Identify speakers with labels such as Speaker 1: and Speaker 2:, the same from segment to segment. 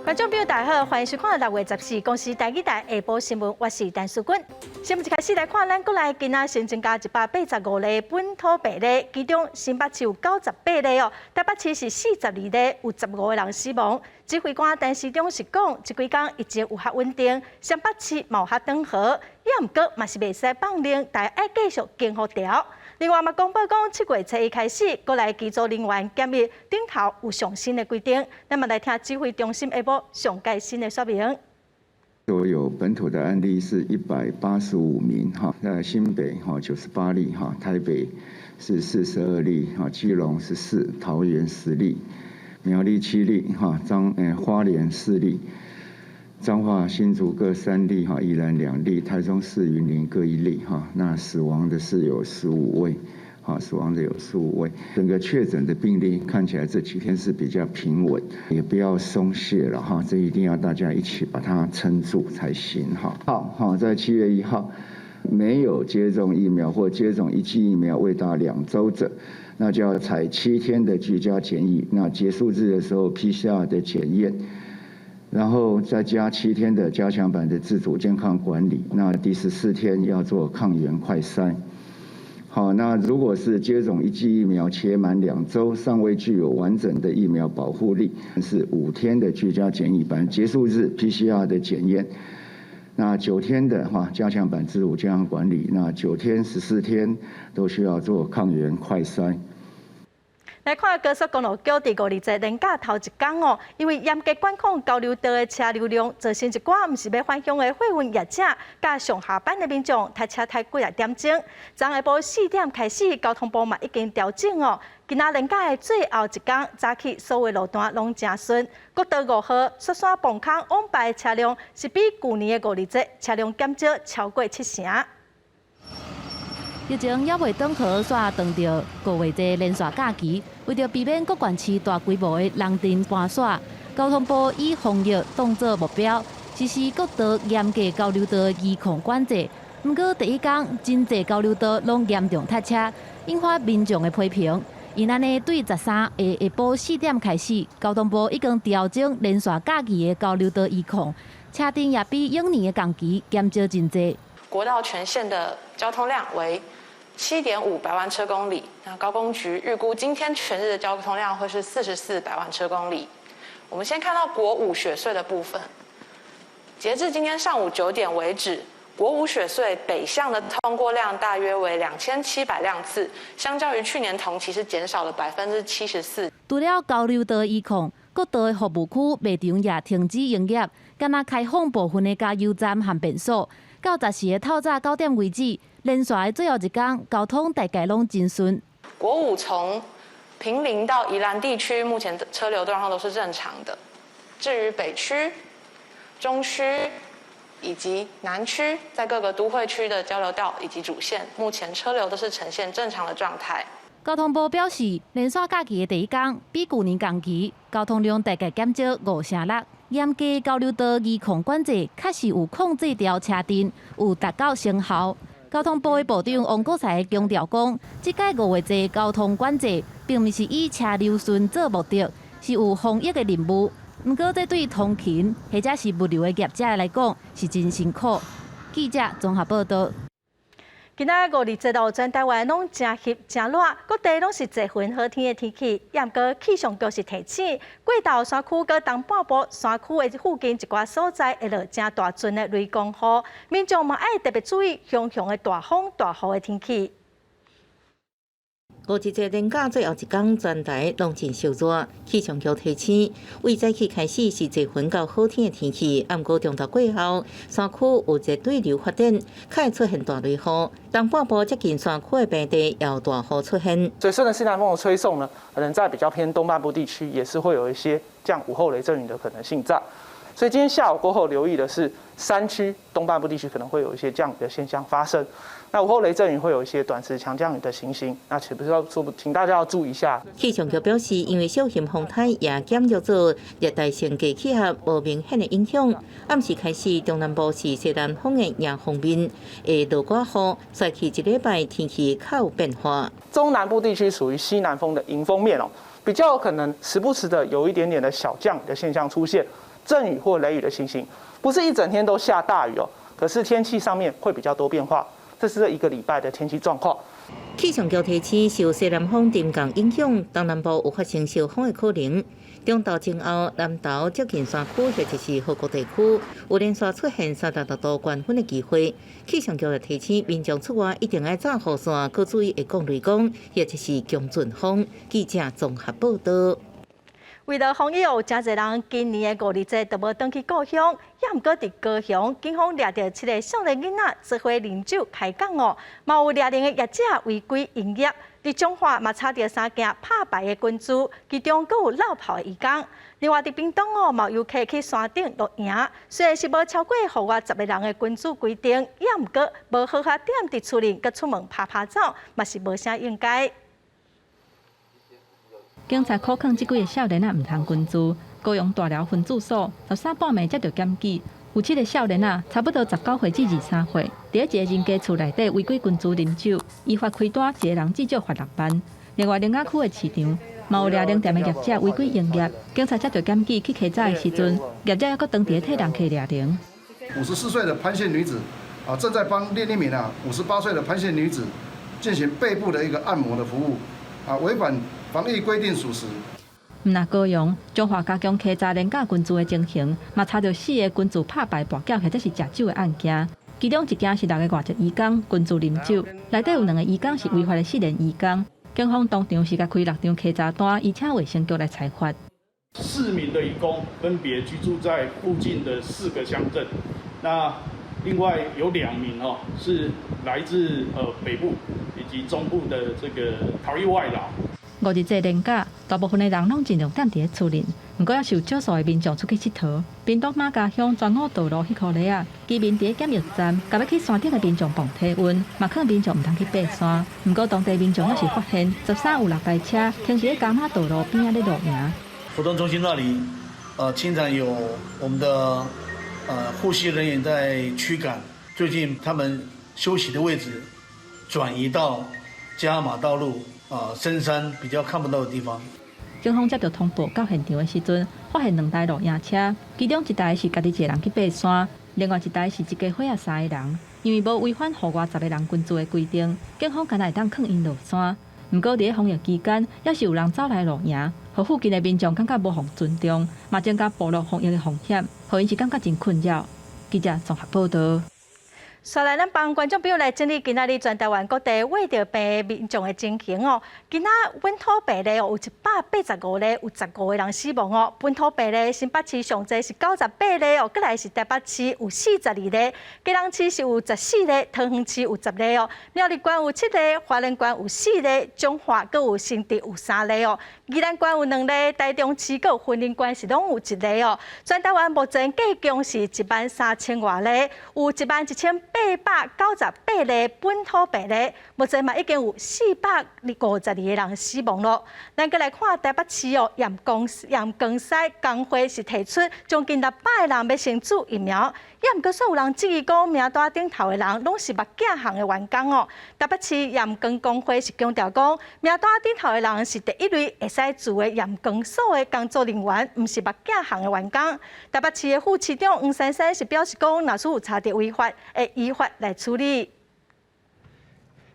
Speaker 1: 觀眾朋友大家好，歡迎收看6月14公視台語台下晡新聞，我是陳淑君。新聞一開始來看，咱國內今仔新增加185例本土病例，其中新北市有98例哦，台北市是42例，有15個人死亡。指揮官陳時中是講，這幾工疫情有較穩定，新北市嘛有較轉好，也毋過嘛是袂使放任，大家愛繼續警予牢。另外嘛，公布講7月初一開始，國內機組人員檢疫頂頭有上新的規定。咱嘛來聽指揮中心下晡上蓋新的說明。
Speaker 2: 所有本土的案例是185名哈，那新北哈98例哈，台北是42例哈，基隆14，桃園10例，苗栗7例哈，花蓮4例，彰化新竹各3例哈，宜蘭2例，台中市雲林各1例哈，那死亡的是有十五位，哈，死亡的有十五位。整個確診的病例看起來這幾天是比較平穩，也不要鬆懈了哈，這一定要大家一起把它撐住才行哈。好，好，在7月1號沒有接種疫苗或接種一劑疫苗未達2週者，那就要採7天的居家檢疫，那結束日的時候 PCR 的檢驗。然後再加7天的加強版的自主健康管理，那第14天要做抗原快篩。好，那如果是接種一劑疫苗且滿2週，尚未具有完整的疫苗保護力，是5天的居家檢疫版結束日 PCR 的檢驗。那九天的話加強版自主健康管理，那9天、14天都需要做抗原快篩。
Speaker 1: 來看高速公路局佇五二節連假頭一工哦，因為嚴格管控交流道的車流量，造成一寡毋是欲返鄉的貨運業者，佮上下班的民眾塞車塞幾仔點鐘。昨下晡4點開始，交通部嘛已經調整哦。今仔連假的最後一工，早起所有路段攏誠順。國道5號雪山磅空往返的車輛是比舊年的五二節車輛減少超過七成。
Speaker 3: 疫情猶未轉好，煞撞著五月節連續假期，為著避免各縣市大規模的人陣搬徙，交通部以防疫當做目標，實施國道嚴格交流道移控管制。毋過第一工，真濟交流道攏嚴重塞車，引發民眾的批評。𪜶按呢對13的下晡4點開始，交通部已經調整連續假期的交流道移控，車陣也比往年的同期減少真濟。
Speaker 4: 國道全線的交通量為7.5百萬車公里，那高公局預估今天全日的交通量會是44百萬車公里。我們先看到國五雪隧的部分，截至今天上午9點為止，國五雪隧北向的通過量大約為2700輛次，相較於去年同期是減少了74%。
Speaker 3: 除了交流道移控，國道的服務區賣場也停止營業，干焦開放部分的加油站和便所。到14的透早9點為止，連續的最後一工，交通大概攏真順。
Speaker 4: 國五從坪林到宜蘭地區，目前車流狀況都是正常的。至於北區、中區以及南區，在各個都會區的交流道以及主線，目前車流都是呈現正常的狀態。
Speaker 3: 交通部表示，連續假期的第一工，比舊年同期交通量大概減少5成6。嚴格交流道移控管制，確實有控制牢車陣，有達到成效。交通部的部長王國材強調講，這擺五月節交通管制，並毋是以車流順做目的，是有防疫的任務。毋過，這對通勤或者是物流的業者來講，是真辛苦。記者綜合報道。
Speaker 1: 今仔五二節路全台灣攏誠翕誠熱，各地攏是濟雲好天的天氣。毋過氣象局是提醒，過頭山區佮東半部山區的附近一寡所在會落誠大陣的雷公雨，民眾嘛愛特別注意熊熊的大風大雨的天氣。
Speaker 5: 五二節連假最後一工，全台攏真燒熱。氣象局提醒，為早起開始是濟雲到好天的天氣，毋過中晝過後，山區有熱對流發展，較會出現大雷雨。東半部接近山區的平地也有大雨出現。
Speaker 6: 所以順著西南風的吹送呢，可能在比較偏東半部地區，也是會有一些降午後雷陣雨的可能性在。所以今天下午過後，留意的是山區東半部地區可能會有一些降雨的現象發生。那午後雷陣雨會有一些短時強降雨的情形，那請不要說，請大家要注意一下。
Speaker 5: 氣象局表示，因為小型風颱也減弱做熱帶性低氣壓，無明顯的影響。暗時開始，中南部是西南風的迎風面，會落寡雨，再去一禮拜天氣較有變化。
Speaker 6: 中南部地區屬於西南風的迎風面哦，比較有可能時不時的有一點點的小降雨的現象出現。陣雨或雷雨的情形，不是一整天都下大雨哦，可是天氣上面會比較多變化。這是這一個禮拜的天氣狀況。
Speaker 5: 氣象局提醒，受西南風沉降影響，東南部有發生小風的可能。中晝前後，南投接近山區或者是河谷地區，有連續出現36度高溫的機會。氣象局也提醒民眾出外一定愛罩雨傘，閣注意會降雷公，或者是強陣風。記者綜合報道。
Speaker 1: 為了防疫哦，誠濟人今年的五二節都無轉去故鄉，也毋過佇高雄，警方掠著七个少年囡仔做伙啉酒開講哦，嘛有掠零的業者違規營業。佇彰化嘛查著三件拍牌的分注，其中閣有落跑的移工。另外佇屏東哦，嘛有遊客去山頂露營，雖然是無超過戶外十个人的群聚規定，也毋過無好好踮佇厝裡，閣出門趴趴走，嘛是無啥應該。
Speaker 7: 警察苦勸這幾个少年仔毋通群聚。高雄大寮分駐所13半暝接著檢舉，有七个少年仔，差不多19歲至23歲，佇一个人家厝內底違規群聚啉酒，依法開單，一个人至少罰6萬。另外，苓仔區的市場嘛有掠零店的業者違規營業，警察接著檢舉去稽查的時陣，業者猶閣當佇咧替人客掠零。
Speaker 8: 54歲的潘姓女子啊，正在幫另一名啊58歲的潘姓女子進行背部的一個按摩的服務，啊，違反防疫規定屬實。
Speaker 7: 毋但高雄，彰化加強稽查連假群聚的情形，嘛查著四个群聚拍牌跋筊或者是食酒的案件。其中一件是六个外籍移工群聚啉酒，內底有兩个移工是違法的失聯移工。警方當場是共開六張稽查單，移請衛生局來裁罰。
Speaker 9: 4名的移工分別居住在附近的四個鄉鎮，那另外有2名哦是來自北部以及中部的這個逃逸外勞。
Speaker 7: 五日節連假，大部分的人攏盡量踮佇咧厝裡，毋過猶是有少數的民眾出去𨑨迌。屏東瑪家鄉全五道路彼箍犁仔，居民佇咧檢疫站，共欲去山頂的民眾磅體溫，嘛勸民眾毋通去爬山。毋過當地民眾猶是發現，13有六台車停佇咧加馬道路邊仔咧露營。
Speaker 10: 活動中心那裡，經常有我們的護視人員在驅趕。最近他們休息的位置轉移到加馬道路。啊，深山比較看不到的地方。
Speaker 7: 警方接到通報到現場的時陣，發現兩台露營車，其中一台是家己一個人去爬山，另外一台是一家伙仔三个人。因為無違反戶外十个人群聚的規定，警方敢若會當勸𪜶落山。毋過佇咧防疫期間，猶是有人走來露營，予附近的民眾感覺無予尊重，嘛增加暴露防疫的風險，予𪜶是感覺真困擾。記者綜合報道。
Speaker 1: 紲來，咱幫觀眾朋友來整理今仔日全台灣各地穢著病民眾的情形哦。今仔本土病例哦，有185例，有15個人死亡哦。本土病例新北市上濟是98例哦，過來是台北市有42例，基隆市是有14例，桃園市有10例哦。苗栗縣有7例，花蓮縣有4例，彰化閣有新竹有3例哦。宜蘭縣有2例，台中市閣有雲林縣是攏有1例哦。全台灣目前計共是1萬3千外例，有11,898例本土病例，目前嘛已經有452個人死亡咯。咱閣來看台北市哦，驗光師工會是提出將近600個人欲先注疫苗，也毋過煞有人質疑講名單頂頭的人攏是目鏡行的員工哦。台北市驗光工會是強調講，名單頂頭的人是第一類會使注的驗光所的工作人員，毋是目鏡行的員工。台北市的副市長黃珊珊是表示講，若是有查著違法，會依法來處理。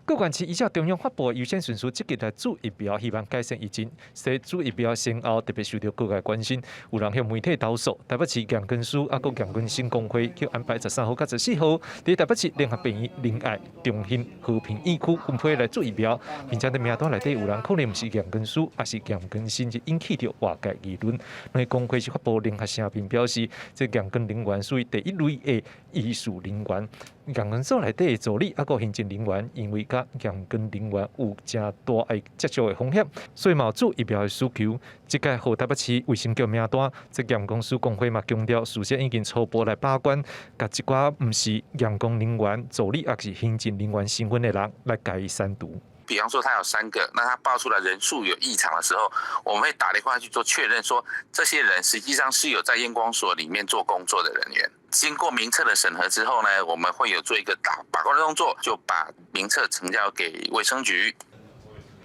Speaker 11: 各縣市依照中央發布的優先順序，積極來注疫苗，希望改善疫情。所以注疫苗先後特別受著各界關心。有人向媒體投訴，台北市驗光師啊，閣驗光師公會去安排13號佮14號，佇台北市聯合病院仁愛中興和平院區分批來注疫苗，並且佇名單內底有人可能毋是驗光師，抑是驗光師，就引起著外界議論。兩个公會是發布聯合聲明表示，這驗光人員屬於第一類的醫事人員。驗光所內底的助理啊，閣行政人員，因為佮驗光人員有誠大的接觸的風險，所以嘛有注疫苗的需求。這屆予台北市衛生局名單，這驗光師公會嘛強調，事先已經初步來把關，共一寡毋是驗光人員、助理，抑是行政人員身份的人來共伊刪除。
Speaker 12: 比方說他有三個，那他報出來人數有異常的時候，我們會打電話去做確認，說這些人實際上是有在驗光所裡面做工作的人員。經過名冊的審核之後呢，我們會有做一個把關的動作，就把名冊呈交給衛生局。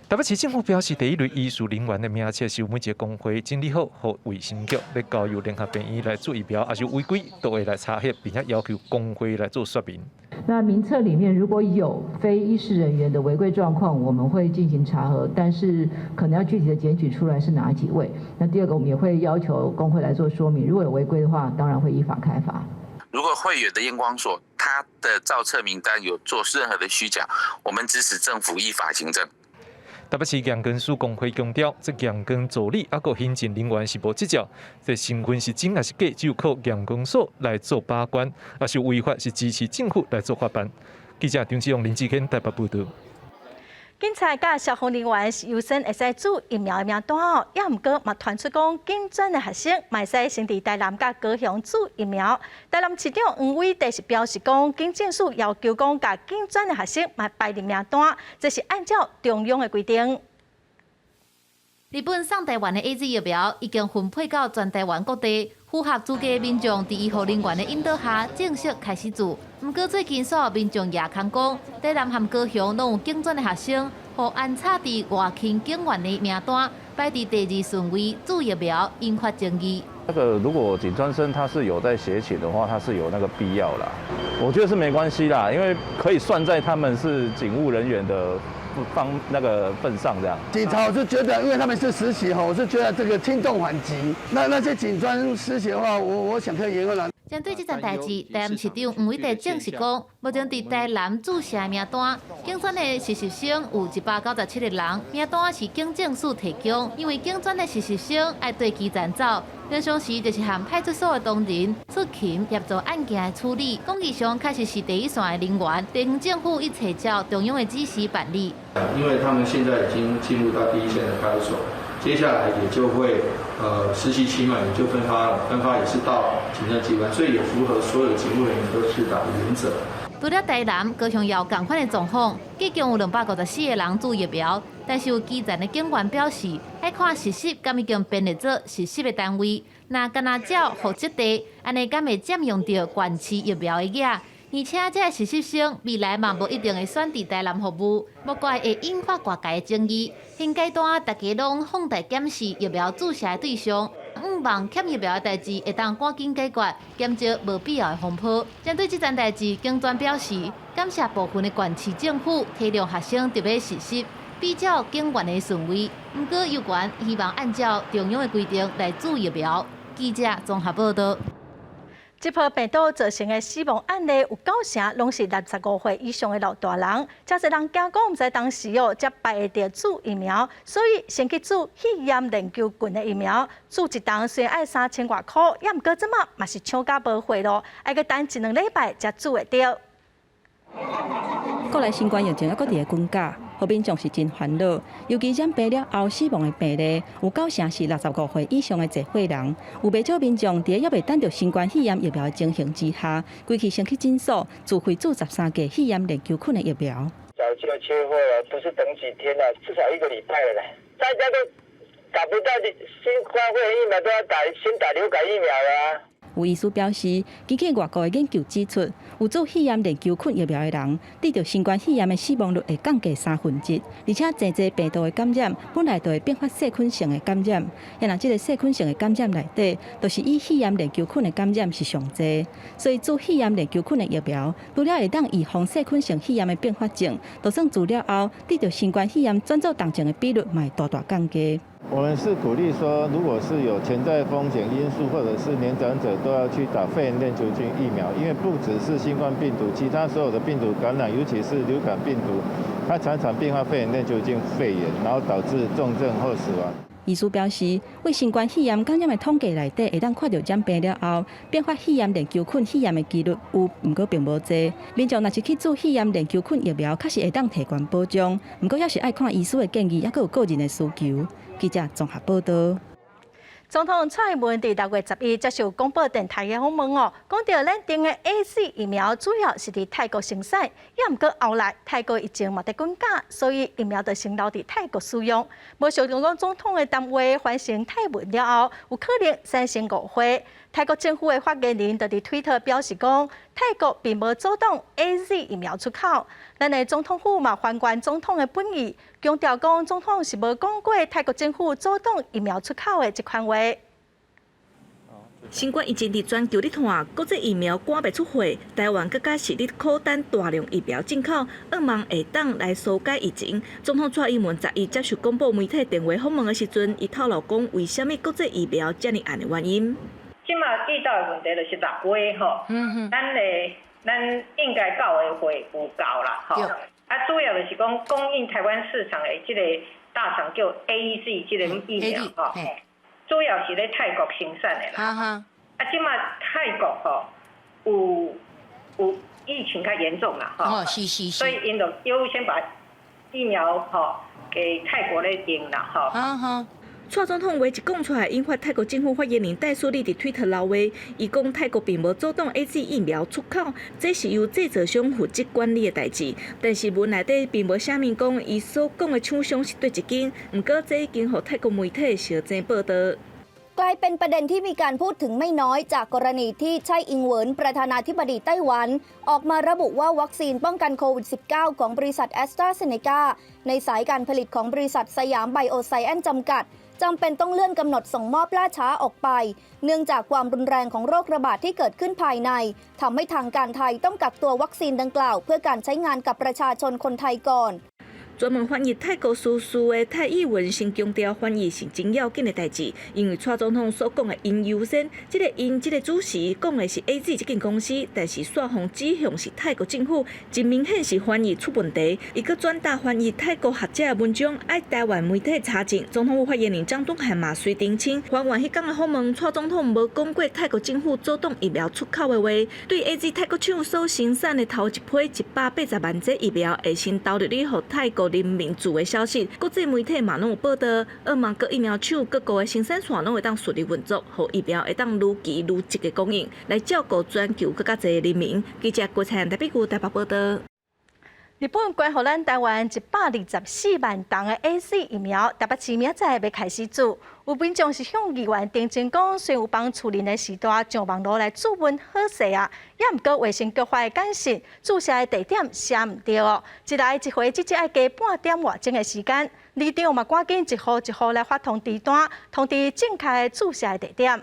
Speaker 11: 台北市政府表示，第一類醫事人員的名冊是由每一個工會整理好，予衛生局咧交由聯合病院來注疫苗，抑是違規都會來查核，並且要求工會來做說明。
Speaker 13: 那名冊裡面如果有非醫事人員的違規狀況，我們會進行查核，但是可能要具體的檢舉出來是哪幾位。那第二個，我們也會要求工會來做說明，如果有違規的話，當然會依法開罰。
Speaker 12: 如果會員的驗光所，他的造冊名單有做任何的虛假，我們支持政府依法行政。
Speaker 11: 台北市驗光師公會強調，這驗光助理抑閣行政人員是無執照，這身份是真抑是假，只有靠驗光所來做把關，抑是違法是支持政府來做法辦。記者張志勇、林志堅台北報道。
Speaker 1: 警察佮消防人員是優先會使注疫苗的名單哦，也毋過嘛傳出講，警專的學生嘛會使先佇台南佮高雄注疫苗。台南市長黃偉哲是表示講，警政署要求講，共警專的學生嘛排入名單，這是按照中央的規定。
Speaker 3: 日本送台灣的 AZ 疫苗已經分配到全台灣各地，符合資格民眾佇醫護人員的引導下正式開始注。毋過最近煞有民眾舉空講，台南和高雄攏有警專的學生，予安插佇外勤警員的名單，擺佇第二順位注疫苗，引發爭議。
Speaker 14: 那個如果警專生他是有在協勤的話，他是有那個必要啦。我覺得是沒關係啦，因為可以算在他們是警務人員的方那個份上這樣。
Speaker 15: 警察我是覺得，因為他們是實習吼，我是覺得這個輕重緩急。那些警專實習的話，我想可以延後啦。
Speaker 3: 針對這件代誌，台南市長黃偉哲證實講，目前佇台南注射名單，警專的實習生有197個人，名單是警政署提供，因為警專的實習生愛綴基層走，平常時就是和派出所的同仁出勤協助案件的處理。講義上確實是第一線的人員，地方政府一切照中央的指示辦理。
Speaker 16: 因為他們現在已經進入到第一線的派出所，接下來也就會實習期滿也就分發了，分發也是到警政機關，所以也符合所有警務人員都施打的原則。
Speaker 3: 除了台南、高雄也有仝款的狀況，計共有254個人注疫苗，但是有基層的警員表示，愛看實習敢已經編列做實習的單位，若干焦照戶籍地，按呢敢會佔用著縣市疫苗的額？而且這個實習生未來嘛無一定會選佇台南服務，莫怪會引發外界的爭議。現階段大家攏放大檢視疫苗注射的對象，向望欠疫苗的代誌會當趕緊解決，減少無必要的風波。針對這件代誌，警專表示感謝部分的縣市政府體諒學生特別實習，比照警員的順位。毋過有關希望按照中央的規定來注疫苗。記者綜合報道。
Speaker 1: 這波病毒造成的死亡案例有九成攏是65歲以上的老大人，誠濟人驚講毋知當時哦，才排會著注疫苗，所以先去注肺炎鏈球菌的疫苗，注一針雖然愛三千外箍，也毋過這馬嘛是搶甲無貨囉，愛閣等一兩禮拜才注會著。
Speaker 7: 國內新冠疫情猶閣佇咧滾絞，予民眾是真煩惱。尤其染病了後死亡的病例，有九成是65歲以上的濟歲人。有袂少民眾佇咧猶未等著新冠肺炎疫苗的情形之下，規氣先去診所自費注13劑肺炎鏈球菌的疫苗。
Speaker 17: 早就缺貨了，不是等幾天了，至少一個禮拜了啦。大家都打不到新冠肺炎疫苗，都要打先打流感疫苗啦。
Speaker 7: 有醫師表示，根據外國的研究指出，有注肺炎鏈球菌疫苗的人，得著新冠肺炎的死亡率會降低三分之一，而且濟濟病毒的感染本來就會併發細菌性的感染，若這个細菌性的感染內底，就是以肺炎鏈球菌的感染是上濟，所以注肺炎鏈球菌的疫苗，除了會當預防細菌性肺炎的併發症，就算注了後得著新冠肺炎轉做重症的比率，嘛會大大降低。
Speaker 18: 我們是鼓勵說，如果是有潛在風險因素或者是年長者，都要去打肺炎鏈球菌疫苗，因為不只是新冠病毒，其他所有的病毒感染，尤其是流感病毒，它常常併發肺炎鏈球菌肺炎，然後導致重症或死亡。
Speaker 7: 醫師表示，對新冠肺炎感染的統計內底，會當看著染病了後，併發肺炎鏈球菌肺炎的幾率有，毋過並無濟。民眾若是去注肺炎鏈球菌疫苗，確實會當提懸保障，毋過猶是愛看醫師的建議，猶閣有個人的需求。記者綜合報道。
Speaker 1: 總統蔡英文佇6月11接受廣播電臺的訪問哦，講著咱訂的 AZ 疫苗主要是佇泰國生產，也毋過後來泰國疫情嘛佇滾絞，所以疫苗就先留佇泰國使用。無想著講總統的談話翻成泰文了後，有可能產生誤會。泰國政府的發言人就佇推特表示講，泰國並無阻擋 AZ 疫苗出口。咱的總統府嘛還原總統的本意，強調講總統是無講過泰國政府阻擋疫苗出口的這款話。
Speaker 19: 新冠疫情佇全球咧湠，國際疫苗趕袂出貨，台灣閣較是咧苦等大量疫苗進口，向望會當來紓解疫情。總統蔡英文11接受廣播媒體電話訪問的時陣，伊透露講，為啥物國際疫苗遮爾暗的原因。
Speaker 20: 這馬遇到的問題就是6月吼，咱的咱應該到的貨有夠啦吼，啊主要就是講供應台灣市場的這個大廠叫 AZ 這個疫苗吼。主要是咧泰國生產的啦，啊，這馬泰國吼有有疫情較嚴重啦，吼，所以𪜶就優先把疫苗吼給泰國咧用啦，吼。
Speaker 19: 蔡總統話一講出來，引發泰國政府發言人戴素麗佇推特留話，伊講泰國並無阻擋 AZ 疫苗出口，這是由製造商負責管理的代誌。但是文內底並無寫明講，伊所講的廠商是佗一間，毋過這已經予泰國媒體相爭報導。
Speaker 21: กลายเป็นประเด็นที่มีการพูดถึงไม่น้อยจากกรณีที่ไช่อิงเหวินประธานาธิบดีไต้หวัน ออกมาระบุว่าวัคซีนป้องกันโควิด -19 ของบริษัทแอสตราเซเนกาในสายการผลิตของบริษัทสยามไบโอไซเอนซ์จำกัดจำเป็นต้องเลื่อนกำหนดส่งมอบล่าช้าออกไป เนื่องจากความรุนแรงของโรคระบาดที่เกิดขึ้นภายในทำให้ทางการไทยต้องกักตัววัคซีนดังกล่าว เพื่อการใช้งานกับประชาชนคนไทยก่อน
Speaker 19: 專門翻譯泰國時事的蔡英文先強調翻譯是真要緊的代誌，因為蔡總統所講的𪜶優先，這個𪜶這個主詞講的是 AZ 這間公司，但是煞予指向是泰國政府，真明顯是翻譯出問題。伊閣轉達翻譯泰國學者的文章，愛台灣媒體查證。總統府發言人張東涵嘛隨澄清，還原彼工的訪問，蔡總統無講過泰國政府阻擋疫苗出口的話。對 AZ 泰國廠所生產的頭一批180萬劑疫苗，會先投入去予泰國人民注的消息，國際媒體嘛攏有報導，向望各疫苗廠各國的生產線攏會當順利運作，予疫苗會當如期如質的供應，來照顧全球閣較濟人民。記者郭彩台北台北報導。
Speaker 1: 日本捐予咱台灣124萬筒的 AZ 疫苗，台北市明仔載欲開始注。有民眾是向議員澄清講，雖然有幫厝鄰的序大上網路來注問好勢啊，也毋過衛生局發的簡訊，注射的地點寫毋對哦。一來一回至少愛加半點外鐘的時間，里長嘛趕緊一戶一戶來發通知單，通知正確的注射的地點。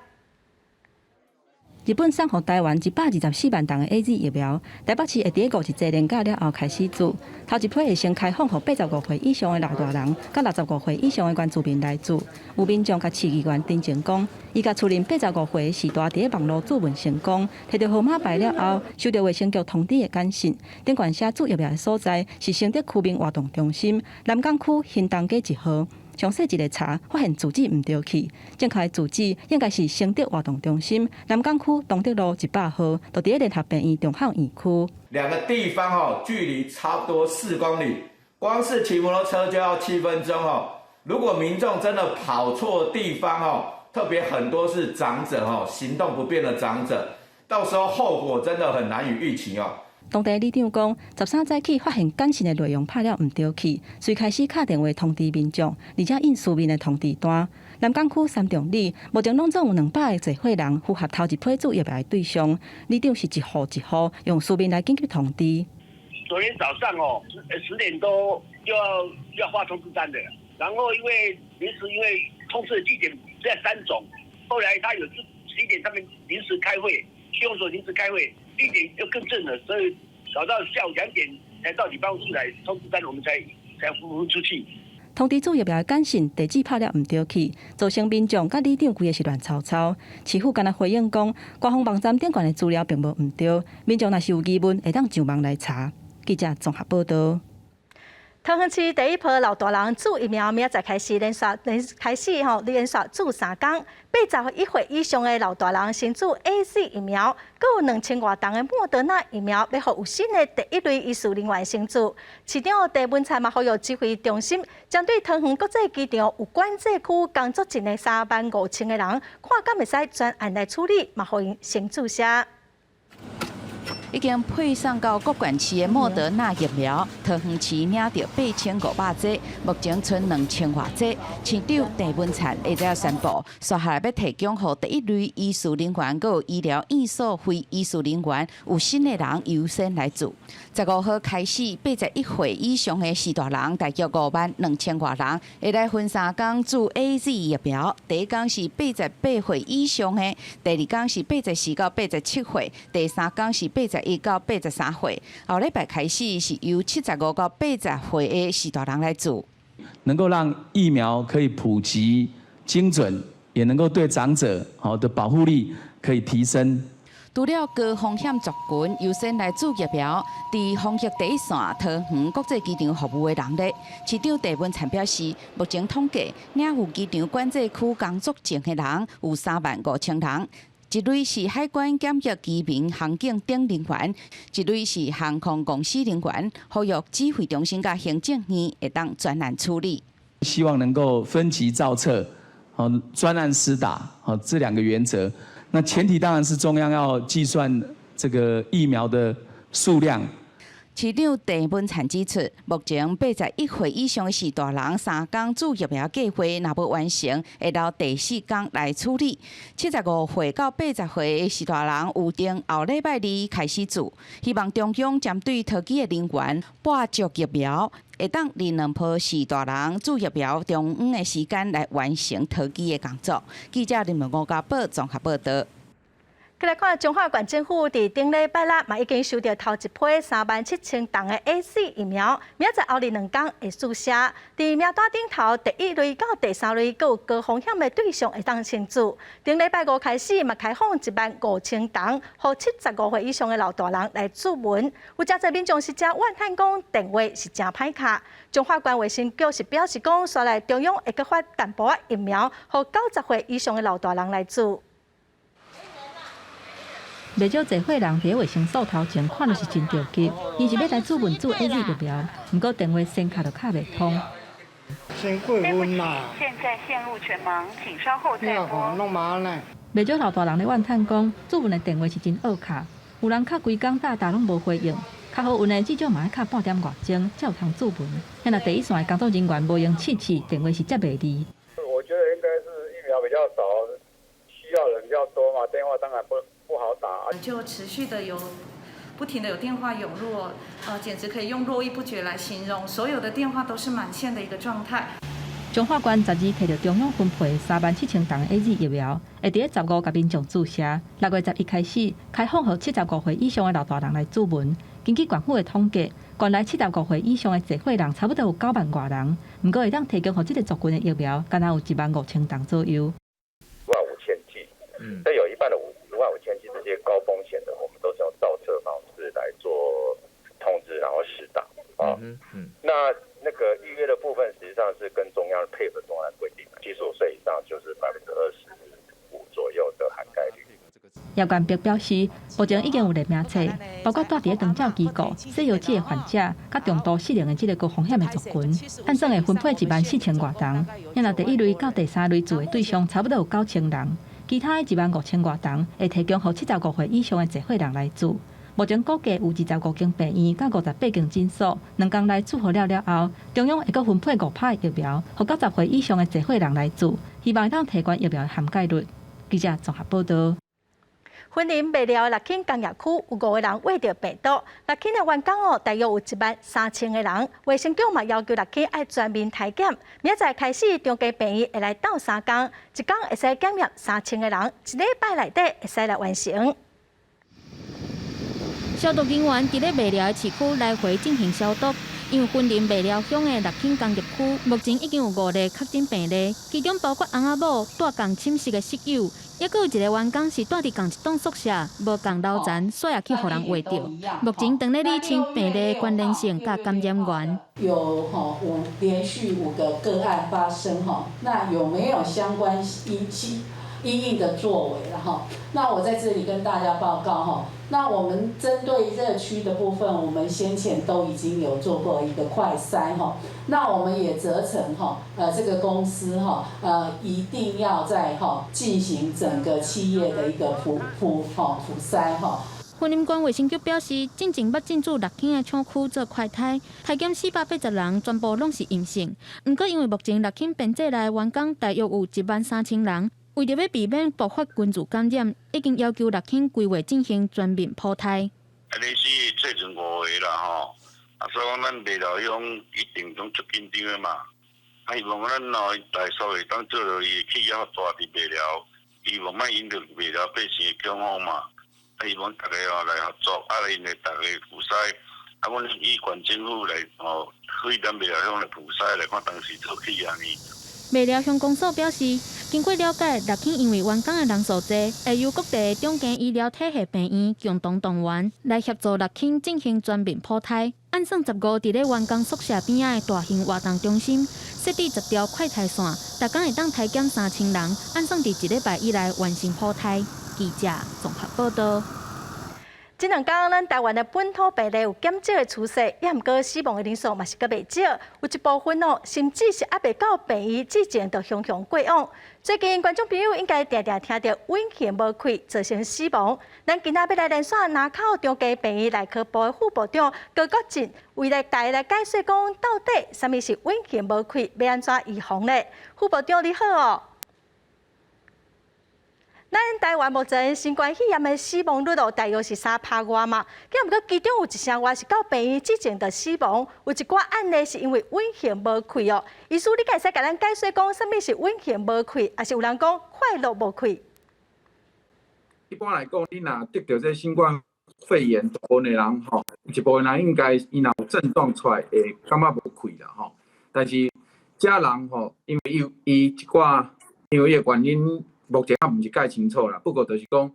Speaker 22: 日本送予台灣124萬筒的 AZ 疫苗，台北市會佇五一節連假了後開始注。頭一批會先開放予85歲以上的老大人，佮65歲以上的原住民來注。有民眾共市議員陳情講，伊共厝鄰85歲序大佇咧網路注問成功，提著號碼牌了後，收到衛生局通知的簡訊，頂懸寫注疫苗的所在是承德區民活動中心，南港區興東街1號。詳細一个查，發現住址毋對去，正確的住址應該是承德活動中心南港區東德路100號，就佇咧聯合病院中孝院區。
Speaker 23: 兩個地方哦，距離差不多4公里，光是騎摩托車就要7分鐘哦。如果民眾真的跑錯地方哦，特別很多是長者哦，行動不便的長者，到時候後果真的很難以預期哦。
Speaker 22: 當地里長講，13早起發現簡訊的內容拍了毋對去，遂開始敲電話通知民眾，而且印書面的通知單。南港區三重里目前攏總有200个濟歲人符合頭一批注疫苗的對象，里長是一戶一戶用書面來緊急通知。
Speaker 24: 昨天早上哦，10點多就要發通知單的，然後因為臨時因為通知的地點在三重，後來他有11點他們臨時開會，區公所臨時開會。地點又更正了，所以搞到下午2點才到你辦公室來通知單，我們才分出去。
Speaker 22: 通知注疫苗的簡訊地址拍了毋對去，造成民眾佮里長規个是亂糟糟。市府敢若回應講，官方網站頂懸的資料並無毋對，民眾若是有疑問，會當上網來查。記者綜合報導。
Speaker 1: 桃園市第一波老大人注疫苗，明仔載開始連續連開始吼，連續注3工。81歲以上的老大人先注 AZ 疫苗，閣有2000外筒的莫德納疫苗，欲予有新的第一類醫事人員先注。市長鄭文燦嘛呼籲指揮中心，針對桃園國際機場有管制區工作證的3萬5千个人，看敢會使專案來處理，嘛予𪜶先注射。
Speaker 2: 已經配送到各縣市的莫德納疫苗，桃園市領著8500劑，目前賰2000外劑。市長鄭文燦下晝宣布，紲下來欲提供予第一類醫事人員、閣有醫療院所非醫事人員有新的人優先來注。15號開始，81歲以上的序大人，大約5萬2千外人，會來分三工注 AZ 疫苗。第一工是88歲以上的，第二工是84到87歲，第三工是81到83歲。後禮拜開始是由75到80歲的序大人來注。
Speaker 4: 能夠讓疫苗可以普及、精準，也能夠對長者好的保護力可以提升。
Speaker 2: 除了高風險族群優先來注疫苗，佇防疫第一線桃園國際機場服務的人咧，市長鄭文燦表示，目前統計領有機場管制區工作證的人有3萬5千人，一類是海關檢疫機民航警等人員，一類是航空公司人員，呼籲指揮中心佮行政院會當專案處理。
Speaker 4: 希望能夠分級造冊，好專案施打，好這兩個原則。那前提當然是中央要計算這個疫苗的數量。
Speaker 2: 市長鄭文燦指出，目前81歲以上的序大人三工注疫苗計劃若無完成，會留第四工來處理。75歲到80歲的序大人有定後禮拜二開始注，希望中央針對桃機的人員撥足疫苗，會當佇兩波序大人注疫苗中央的時間來完成桃機的工作。記者林文吳家寶綜合報導。
Speaker 1: 過來看，彰化縣政府佇頂禮拜六嘛已經收著頭一批3萬7千筒的 AZ 疫苗，明仔載後日兩工會注射。佇名單頂頭，第一類到第三類閣有高風險的對象會當先注。頂禮拜五開始嘛開放1萬5千筒，予75歲以上的老大人來注文。有誠濟民眾是誠怨嘆講電話是誠歹敲。彰化縣衛生局是表示講，紲來中央會閣發淡薄仔疫苗，予90歲以上的老大人來注。
Speaker 7: 袂少濟歲人佇衛生所頭前看著是真著急，𪜶是欲來注文注 AZ 疫苗，毋過電話先敲就敲袂通。
Speaker 5: 先過問啦。
Speaker 6: 現在線路全忙，請稍後再撥。
Speaker 5: 攏麻呢。
Speaker 7: 袂少老大人咧怨嘆講，注文的電話是真惡敲，有人敲規工噠噠攏無回應，較好運的至少嘛愛敲半點外鐘才有通注文。遐若第一線的工作人員無閒試試，電話是接袂離。
Speaker 17: 我覺得應該是疫苗比較少，需要人比較多嘛，電話當然不好打。
Speaker 25: 就持續的有不停的有電話湧入，簡直可以用絡繹不絕來形容，所有的電話都是滿線的一個狀態。
Speaker 7: 彰化縣12提著中央分配3萬7千筒的 AZ 疫苗，會佇咧15共民眾注射。6月11開始開放予75歲以上的老大人來注文。根據縣府的統計，縣內75歲以上的濟歲人差不多有9萬外人。毋過會當提供予這個族群的疫苗，敢若有1萬5千筒左右。
Speaker 26: 1萬5千劑，嗯，這有一半的1萬5千劑這些高風險的，我們都是用造冊方式來做通知，然後施打啊。那個預約的部分，實際上是跟中央配合中央規定，75歲以上就是25%左右的涵蓋率。
Speaker 7: 葉元碧表示，目前已經有列名冊，包括蹛佇咧長照機構、洗腰子的患者，佮重度失能的這個高風險的族群，按算會分配1萬4千外筒。若第一類到第三類注的對象，差不多有9千人，其他的1萬5千外筒會提供予75歲以上的濟歲人來注。目前估計有25間病院佮58間診所，兩工內注予了了後，中央會閣分配5%的疫苗，予90歲以上的濟歲人來注，希望會當提懸疫苗的涵蓋率。記者綜合報導。
Speaker 1: 雲林麥寮六輕工業區有五個人穢著病毒，六輕的員工哦，大約有1萬3千個人。衛生局嘛要求六輕愛全面篩檢，明仔載開始，長庚病院會來鬥相共，一工會使檢驗3千個人，一禮拜內底會使來完成。
Speaker 27: 消毒人員佇咧麥寮的市區來回進行消毒，因為雲林麥寮鄉的六輕工業區目前已經有五例確診病例，其中包括翁仔某蹛仝寢室的室友，抑閣有一個員工是蹛佇仝一棟宿舍，無仝樓層，煞也去予人穢著。目前正咧理清病例的關聯性佮感染源。
Speaker 28: 有吼五連續五個個案發生吼，那有沒有相關因因應的作為了哈？那我在這裡跟大家報告哈，那我們針對熱區的部分，我們先前都已經有做過一個快篩哈。那我們也責成哈，這個公司哈，一定要在哈進行整個企業的一個普普哈普篩哈。
Speaker 27: 雲林縣衛生局表示，進前捌進駐六輕的廠區做快篩，篩檢480人，全部攏是陰性。毋過因為目前六輕編制內員工大約有1萬3千人，為著欲避免爆發群聚感染，已經要求六輕規劃進行全面普篩。
Speaker 8: 啊，你是做成五個啦吼，啊，所以講咱麥寮鄉一定攏足緊張的嘛。啊，希望咱哦大數會當做落伊氣壓大佇麥寮，希望莫引著麥寮百姓的恐慌嘛。啊，希望逐家哦來合作，啊，𪜶會逐家普篩，啊，阮以縣政府來哦，去咱麥寮鄉來普篩來看當時做起安呢。
Speaker 27: 麥寮鄉公所表示，經過了解，六輕因為員工的人數濟，會由各地的中間醫療體系病院共同動員來協助六輕進行全面普篩。按算15佇咧員工宿舍邊仔的大型活動中心設置10條快篩線，逐工會當篩檢3000人。按算佇一禮拜以內完成普篩。記者綜合報道。
Speaker 1: 這兩工，咱台灣的本土病例有減少的趨勢，也毋過死亡的人數嘛是閣袂少，有一部分哦，甚至是猶未到病院之前就雄雄過往。最近觀眾朋友應該定定聽著隱形無氣造成死亡。咱今仔欲來連線林口長庚病院內科部的副部長高國進，為來大家來解說講到底啥物是隱形無氣，欲按怎預防咧？副部長你好哦。咱台灣目前新冠肺炎的死亡率哦，大約是3趴外嘛。毋過其中有一成外是到病院之前就死亡，有一寡案例是因為隱形無氣哦。醫師，你敢會使共咱解說講，啥物是隱形無氣，抑是有人講快樂無氣？
Speaker 9: 一般來講，你若得著這新冠肺炎，大部分的人吼，一部分人應該伊若有症狀出來，會感覺無氣啦吼。但是這人吼，因為伊伊一寡，因為伊的原因。目前猶毋是蓋清楚啦，不過就是講，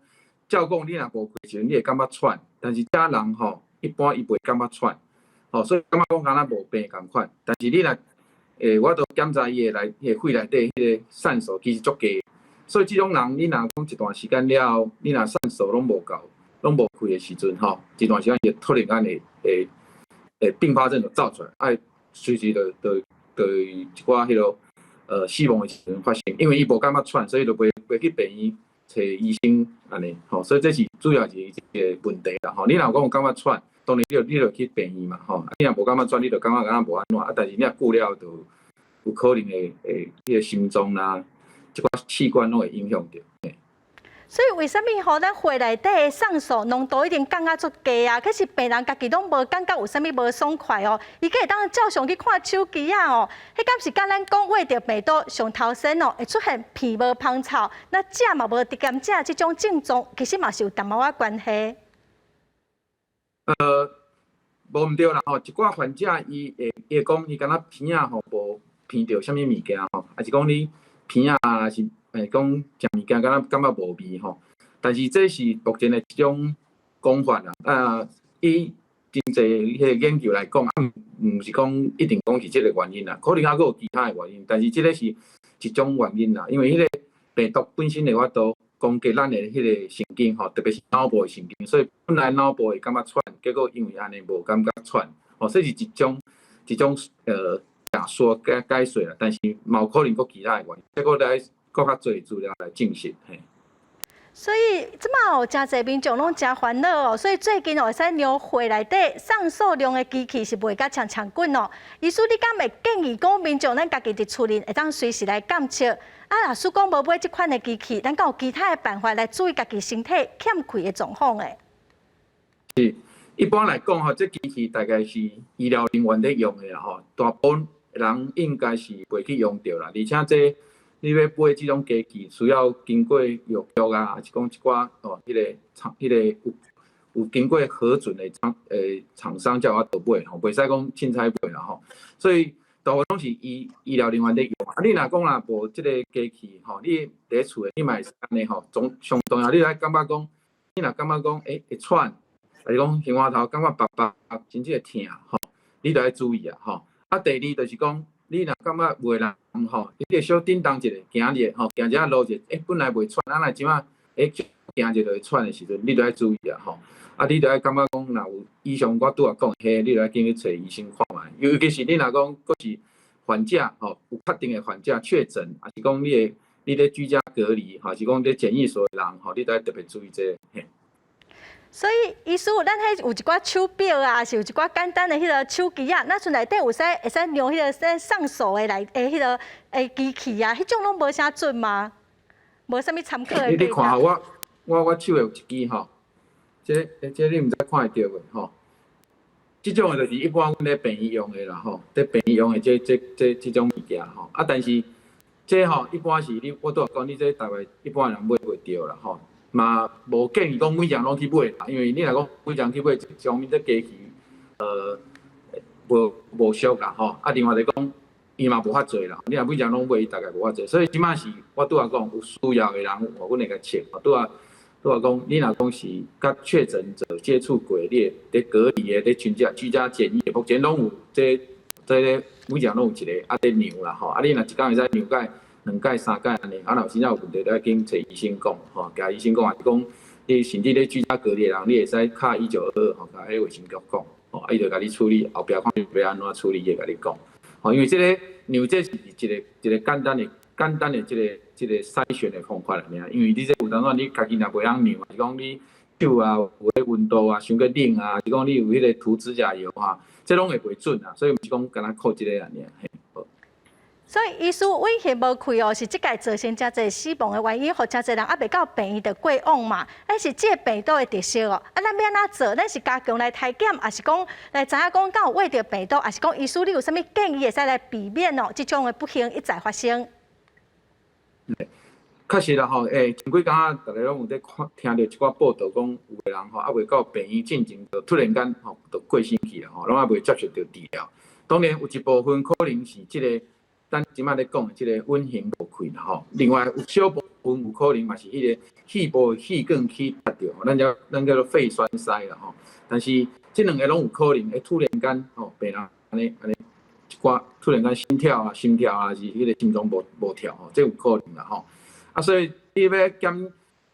Speaker 9: 照講你若無氣時陣，你會感覺喘，但是這人吼，一般伊袂感覺喘，吼，所以感覺講敢若無病仝款。但是你若，我都檢查伊的內，彼個肺內底彼個酸素其實足低，所以這種人你若講一段時間了後，你若酸素攏無夠，攏無氣的時陣吼，一段時間會突然間會會會併發症就走出來，愛隨時就就就一寡彼個。死亡的時陣發生，因為伊無感覺喘，所以就袂袂去病院揣醫生按呢，吼，所以這是主要是一個問題啦，吼。你若講有感覺喘，當然你就你就去病院嘛，吼。你若無感覺喘，你就感覺敢若無按怎，啊，但是你若久了就有可能會會彼個心臟啦，這寡器官攏會影響著。
Speaker 1: 所以為啥物吼，咱血內底的酸素濃度已經降啊足低啊？可是病人家己攏無感覺有啥物無爽快哦，伊閣會當照常去看手機仔哦。彼敢是佮咱講話著病毒上頭先哦，會出現鼻無芳臭，那食嘛無得甘食這種症狀，其實嘛是有淡薄仔關係。
Speaker 9: 無毋對啦吼，一寡患者伊會伊會講伊敢若鼻仔吼無鼻著啥物物件吼，抑是講你鼻仔是。講食物件敢若感覺無味吼，但是這是目前的一種講法啦。啊，以真濟彼個研究來講，啊，毋是講一定講是這個原因啦，可能猶閣有其他的原因，但是這個是一種原因啦。因為彼個病毒本身會法度攻擊咱的彼個神經吼，特別是腦部的神經，所以本來腦部會感覺喘，結果因為按呢無感覺喘，吼，這是一種一種假說解解釋啦，但是嘛有可能閣其他的原因，這閣來。閣較濟資料來證實，嘿。
Speaker 1: 所以這馬哦，誠濟民眾攏誠煩惱哦，所以最近哦，會使量血內底酸素量的機器是賣甲強強滾哦。醫師，你敢會建議講民眾咱家己佇厝裡會當隨時來監測？啊，若使講無買這款的機器，咱敢有其他的辦法來注意家己身體欠氣的狀況的？
Speaker 9: 是，一般來講吼，這機器大概是醫療人員咧用的啦吼，大部分人應該是袂去用著啦，而且這。你欲買這種機器，需要經過藥局啊，抑是講一寡哦，彼個廠、彼個有有經過核准的廠廠商才有法度買吼，袂使講凊彩買啦吼。所以大部分攏是醫醫療人員咧用。啊，你若講若無這個機器吼，你佇咧厝的你嘛會使按呢吼。總上重要，你愛感覺講，你若感覺講會喘，抑是講胸頭感覺縛縛，真正會疼吼，你著愛注意啊吼。啊，第二就是講。你若感覺有的人吼，你會小振動一下，行一下吼，行一下路一下，本來袂喘，啊，若這馬行一下就會喘的時陣，你著愛注意啊吼。啊，你著愛感覺講，若有以上我拄仔講彼，你著愛緊去揣醫生看覓。尤其是你若講閣是患者吼，有確定的患者確診，抑是講你的你咧居家隔離，抑是講咧檢疫所的人吼，你著愛特別注意這個。嘿。
Speaker 1: 所以醫師，咱彼有一寡手錶啊，抑是有一寡簡單的彼个手機啊，咱厝內底有使會使量彼个上數的來的彼个的機器啊，彼種攏無啥準嗎？無啥物參考的。
Speaker 9: 你看下我手的有一支吼，這你毋知看會著袂吼？這種的就是一般阮咧病院用的啦吼，佇病院用的這種物件吼。啊，但是這吼一般是你，我拄仔講你這大概一般人買袂著啦吼。嘛無建議講每人攏去買啦，因為你若講每人去買，上面這機器，無俗啦吼。啊，另外就講，伊嘛無法濟啦。你若每人攏買，伊大概無法濟。所以這擺是我拄仔講，有需要的人，阮會共測。拄仔講，你若講是佮確診者接觸過，你會佇隔離的、佇居家檢疫的，目前攏有這每人攏有一個啊佇量啦吼。啊，你若一工會使量擺、兩擺、三擺按呢，啊，若有真正有問題，你愛緊揣醫生講，吼，共醫生講，抑是講你甚至咧居家隔離的人，你會使敲1922吼，共彼衛生局講，吼，啊，伊就共你處理，後壁看欲按怎處理，伊會共你講，吼，因為這个量這是一個簡單的這個篩選的方法爾，因為你這有當陣你家己若袂曉量，是講你手啊有彼溫度啊，傷過冷啊，是講你有彼個塗指甲油啊，這攏會袂準啊，所以毋是講干焦靠這个爾。
Speaker 1: 所以醫師隱形無開哦，是這屆造成誠濟死亡的原因，予誠濟人猶未到病院就過往嘛。但是這個病毒的特色哦，啊，咱欲按怎做？咱是加強來篩檢，抑是講來知影講敢有秽著病毒，抑是講醫師你有啥物建議會使來避免哦？這種的不幸一再發生。
Speaker 9: 確實啦吼，前幾工啊，大家攏有咧看，聽著一寡報道，講有的人吼，猶未到病院進前，就突然間吼就過身去啦吼，攏猶未接受著治療。當然有一部分可能是這个。咱這擺咧講的這个隱形無開啦吼，另外有小部分有可能嘛是彼个肺部氣管去塞著，咱叫做肺栓塞啦吼。但是這兩个攏有可能會突然間吼，病人按呢按呢一寡突然間心跳啊，是彼个心臟無跳吼，這有可能啦吼。啊，所以你欲檢，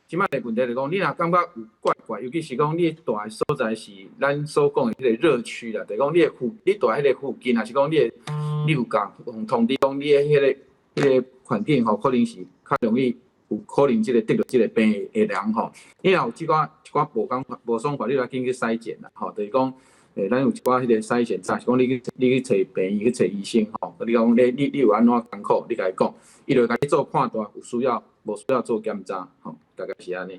Speaker 9: 這擺的問題就是講，你若感覺有怪怪，尤其是講你蹛的所在是咱所講的彼个熱區啦，就是講你蹛彼个附近，抑是講你有共通知講你的彼个環境吼，可能是較容易有可能這个得著這个病的人吼，你若有這寡一寡無爽快，你就緊去篩檢啦吼，就是講，咱有一寡彼个篩檢站，是講你去揣病院去揣醫生吼，你講你有按怎艱苦，你共伊講，伊就會共你做判斷，有需要無需要做檢查吼，大概是按呢。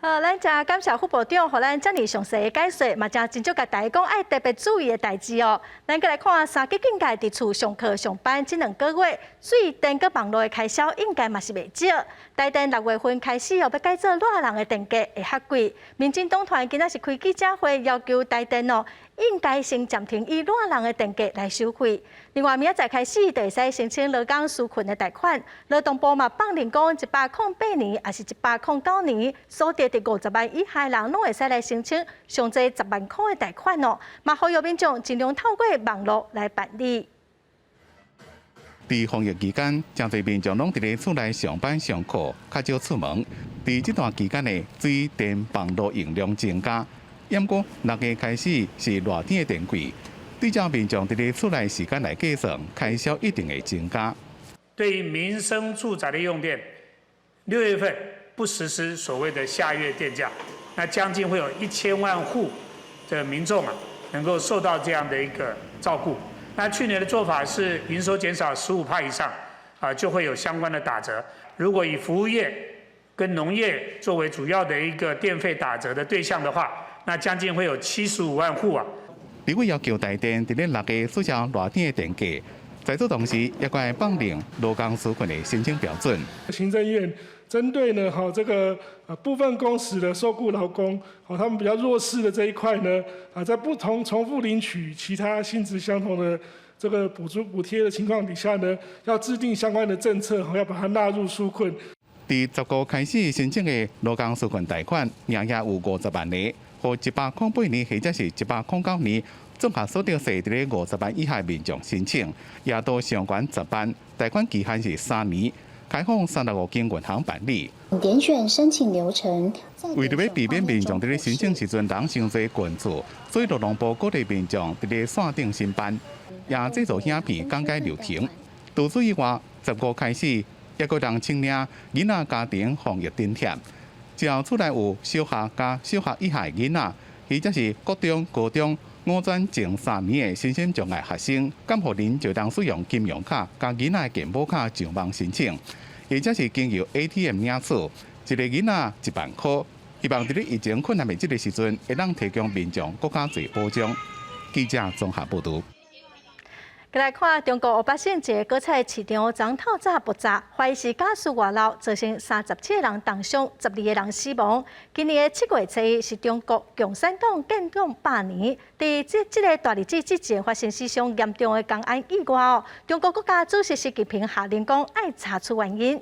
Speaker 1: 好，咱誠感謝副部長，予咱遮爾詳細的解說，嘛誠真少共大家講愛特別注意的代誌哦。咱閣來看三級警戒佇厝上課上班這兩個月，水電佮網路的開銷應該嘛是袂少。台電6月份開始哦，欲改做熱人的電價會較貴。民進黨團今仔是開記者會，要求台電哦，應該先暫停以熱人的電價來收費。另外，明仔載開始就會使申請勞工紓困的貸款。勞動部嘛放任講，108年，抑是109年，所得佇50萬以下人，攏會使來申請上濟10萬箍的貸款哦。嘛，呼籲民眾盡量透過網路來辦理。
Speaker 3: 佇防疫期間，誠濟民眾攏佇咧厝內上班上課，較少出門。佇這段期間內，水電網路用量增加。毋過6月開始是熱天的電費，對照民眾佇咧厝內時間來計算，開銷一定會增加。
Speaker 10: 對於民生住宅的用電，6月份不實施所謂的夏月電價，那將近會有1000萬戶的民眾啊，能夠受到這樣的一個照顧。那去年的做法是營收減少15%以上，啊，就會有相關的打折。如果以服務業跟農業作為主要的一個電費打折的對象的話，那將近會有75萬戶啊。
Speaker 3: 立委要求台電佇咧6月取消熱天的電價，在此同時，也閣放寬勞工紓困的申請標準。
Speaker 11: 行政院針對呢，哈這個部分工時的受僱勞工，好，他們比較弱勢的這一塊呢，啊，在不同重複領取其他性質相同的這個補助補貼的情況底下呢，要制定相關的政策，要把它納入紓困。
Speaker 3: 佇10月開始申請的勞工紓困貸款，名額有50萬个，予108年或者是109年，綜合所得稅佇咧50萬以下民眾申請，額度上懸10萬，貸款期限是3年，開放36間銀行辦理。
Speaker 12: 點選申請流程。
Speaker 3: 為著欲避免民眾佇咧申請時陣人傷濟群聚，所以勞動部鼓勵民眾佇咧線頂申辦，也製作影片講解流程。除此以外，10月開始，抑閣通請領囡仔家庭防疫津貼。只要厝內有小學佮小學以下的囡仔，或者是國中、高中五專前3年的身心障礙學生，監護人就當使用金融卡佮囡仔的健保卡上網申請，或者是經由 ATM 領取，一個囡仔1萬箍。希望佇咧疫情困難的這個時陣，會當提供民眾閣較濟保障。記者綜合報導。
Speaker 1: 來看中國湖北省一個果菜市場，昨透早爆炸，懷疑是瓦斯外漏，造成37個人重傷，12個人死亡。今年的7月初一是中國共產黨建黨100年，佇這個大日子之前發生史上嚴重的工安意外哦。中國國家主席習近平下令講，愛查出原因。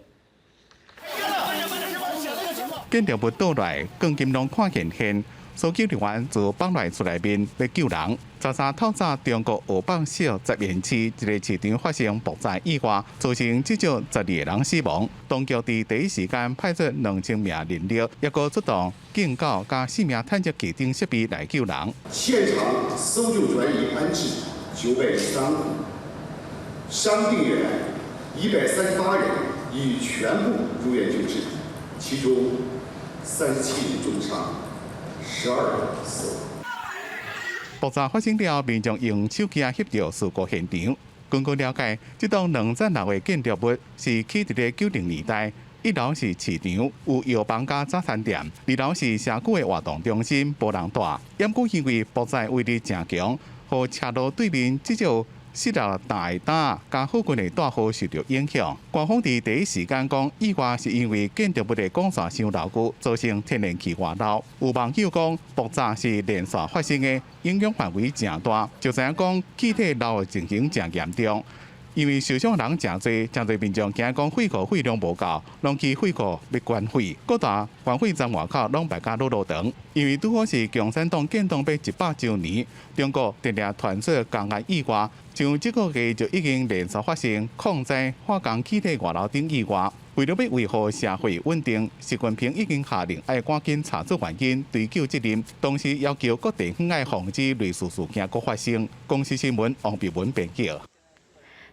Speaker 3: 建築物倒來，鋼筋攏看見現。搜救人員就放來厝內面欲救人。13透早，中國湖北省十堰市一個市場發生爆炸意外，造成至少12個人死亡。當局佇第一時間派出2000名人力，抑閣出動警狗佮四名探測器等設備來救人。
Speaker 13: 現場搜救轉移安置913戶，傷病員138人已全部入院救治，其中37人重傷。12人死亡。
Speaker 3: 爆炸發生了，民眾用手機翕著事故現場。根據了解，這棟2層樓的建築物是起佇咧90年代，一樓是市場，有藥房佮早餐店；二樓是社區的活動中心，無人住。毋過因為爆炸威力誠強，予斜路對面至少46擔的擔佮附近的大戶受著影響。官方佇第一時間講，意外是因為建築物的管線傷老舊，造成天然氣外漏。有網友講，爆炸是連續發生的，影響範圍誠大，就知影講氣體漏的情形誠嚴重。因為受傷人誠濟，誠濟民眾驚講血庫血量無夠，攏去血庫欲捐血。各大捐血站外口攏排甲老老長。因為拄好是共產黨建黨欲100週年，中國定定傳出工安意外，像這個月就已經連續發生礦災、化工氣體外漏等意外。為著欲維護社會穩定，習近平已經下令愛趕緊查出原因，追究責任，同時要求各地方愛防止類似事件閣發生。公視新聞王碧文編輯。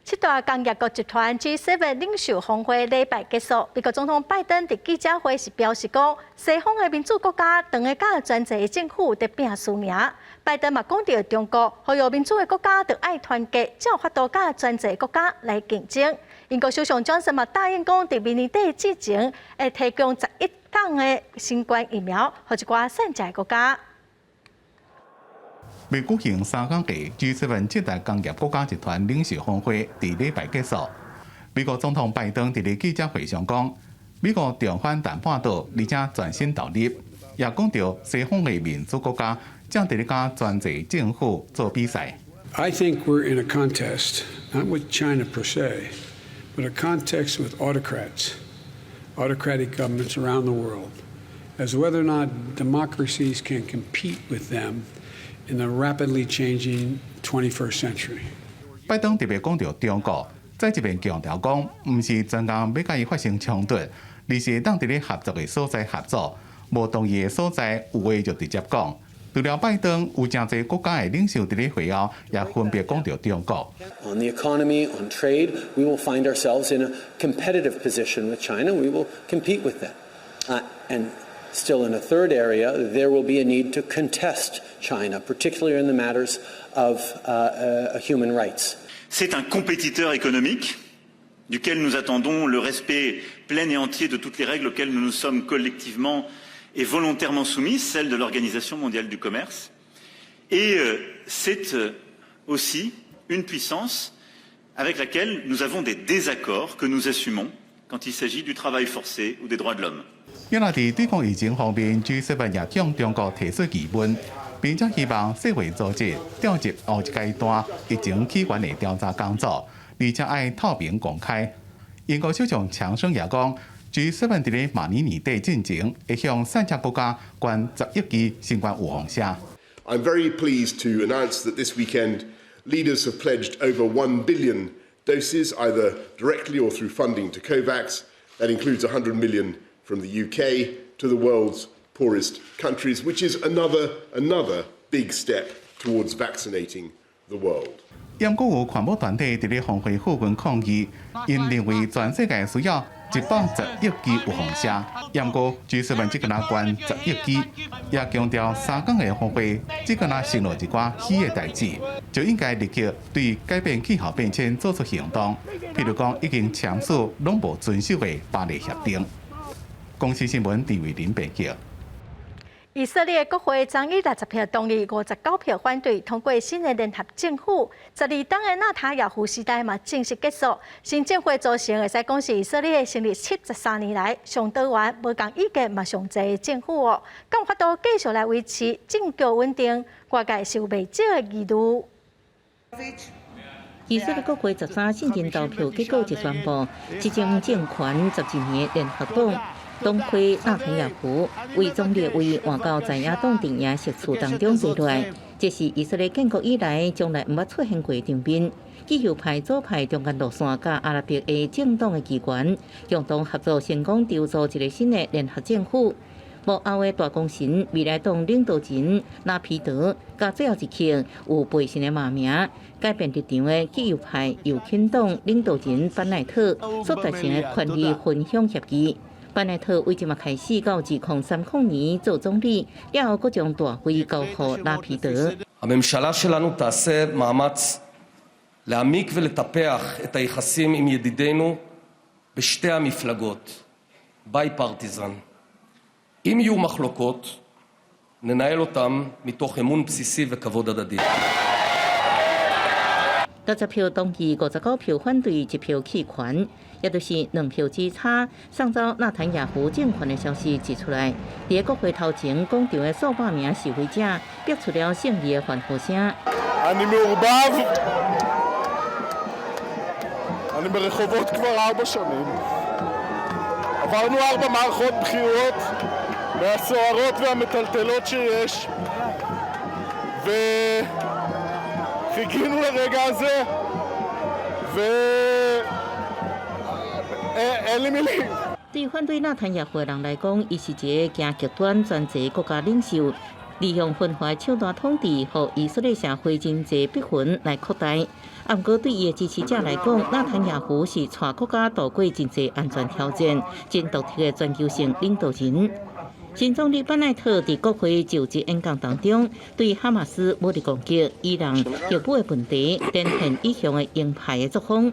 Speaker 1: 七大工業國集團 G7 領袖峰會禮拜結束，美國總統拜登佇記者會時表示講，西方的民主國家當會佮專制的政府佇拚輸贏。拜登嘛講著中國，呼籲民主的國家著愛團結，才有法度佮專制國家來競爭。英國首相強生嘛答應講，佇明年底之前會提供10億劑的新冠疫苗，予一寡散食的國家。
Speaker 3: 欲舉行3工的 G7 七大工業國家集團領袖峰會，佇禮拜結束。美國總統拜登佇咧記者會上講，美國重返談判桌，而且全心投入，也講著西方的民主國家正佇咧佮專制政府做比賽。
Speaker 14: I think we're in a contest, not with China per se, but a contest with autocrats, autocratic governments around the world, as whether or not democracies can compete with them in the rapidly changing 21st century.
Speaker 3: 拜登特別講著中國，再一遍強調講，毋是專工欲佮伊發生衝突，而是會當佇咧合作的所在合作，無同意的所在有話就直接講。除了拜登，有誠濟國家的領袖佇咧會後，也分別講著中國。
Speaker 15: On the economy, on trade, we will find ourselves in a competitive position with China. We will compete with them. And still in a third area, there will be a need to contest China, particularly in the matters of human rights.
Speaker 16: C'est un compétiteur économique duquel nous attendons le respect plein et entier de toutes les règles auxquelles nous nous sommes collectivement et volontairement soumis, celles de l'Organisation mondiale du commerce. Et c'est aussi une puissance avec laquelle nous avons des désaccords que nous assumons quand il s'agit du travail forcé ou des droits de l'homme.
Speaker 3: 原來佇對抗疫情方面，G7 也向中國提出疑問，並且希望世衛組織調入後一階段疫情起源的調查工作，而且愛透明公開。英國首相強生也講，G7 佇咧明年年底進前會向散赤國家捐10億劑新冠預防射。
Speaker 18: I'm very pleased to announce that this weekend leaders have pledged over 1 billion doses, either directly or through funding to COVAX. That includes 100 million from the UK to the world's poorest countries, which is another big step towards vaccinating the world.
Speaker 3: 毋過有環保團體佇咧峰會附近抗議，𪜶認為全世界需要110億支有放射，毋過 G7 只敢若捐10億支，也強調3工的峰會只敢若承諾一寡虛的代誌，就應該立刻對改變氣候變遷做出行動，譬如講已經簽署攏無遵守的巴黎協定。公視新聞陳慧琳編輯。
Speaker 1: 以色列國會昨以60票同意、59票反對通過新的聯合政府。12冬的納坦雅胡時代嘛正式結束。新政府組成會使講是以色列成立73年來上多元、無仝意見嘛上濟的政府哦。敢有法度繼續來維持政局穩定？外界是有袂少的疑慮。
Speaker 2: 以色列國會13信任投票結果一宣布，執政政權12年聯合黨黨魁納坦雅胡為總理位換到在野黨陣營席次當中坐落來，這是以色列建國以來從來毋捌出現過的場面。極右派、左派中間路線佮阿拉伯的政黨的議員共同合作，成功籌組一個新的聯合政府。幕後的大功臣未來黨領導人拉皮德，佮最後一刻有背信的罵名，改變立場的極右派右傾黨領導人班奈特所達成的權力分享協議。班奈特為這馬開始到2030年做總理，了後閣將大位交予拉皮德。
Speaker 4: הממשלה שלנו תעשה מאמץ להעמיק ולטפח את היחסים עם ידידינו בשתי המפלגות, bipartisan. אם יהיו מחלוקות, ננהל אותן מתוך אמון בסיסי וכבוד הדדי.
Speaker 2: 60票同意，59票反對，1票棄權，也就是2票之差。送走納坦雅胡政權的消息一出來，佇國會頭前廣場的數百名示威者，逼出了勝利的歡呼聲。
Speaker 19: אני מעורבב. אני ברחובות כבר 4 שנים. עברנו ארבע מערכות בחירות מהסוערות והמטלטלות שיש וחיכינו לרגע הזה ואין לי מילים.
Speaker 2: 對反對納坦雅胡的人來講，伊是一个行極端專制國家領袖，利用分化手段統治，予以色列社會真濟逼分來擴大。啊，毋過對伊的支持者來講，納坦雅胡是帶國家度過真濟安全挑戰、真獨特的全球性領導人。新總理班奈特佇國會就職演講當中，對哈馬斯武力攻擊、伊朗核武的問題，展現一向的鷹派的作風。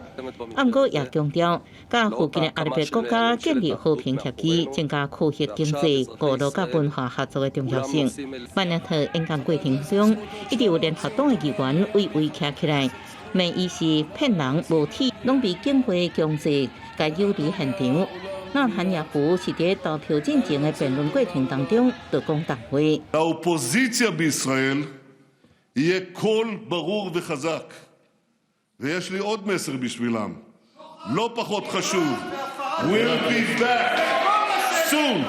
Speaker 2: 啊，毋過也強調，佮附近的阿拉伯國家建立和平協議，增加區域經濟、娛樂佮文化合作的重要性。班奈特演講過程中，一直有聯合黨的議員圍圍徛起來，罵伊是騙人、無恥，攏被警方強制共誘離現場。納坦雅胡是佇投票進前的辯論過程當中，就講重話。
Speaker 19: לאופוזיציה בישראל יהיה קול ברור וחזק. ויש לי עוד מסר בשבילם, לא פחות חשוב. We'll be back soon.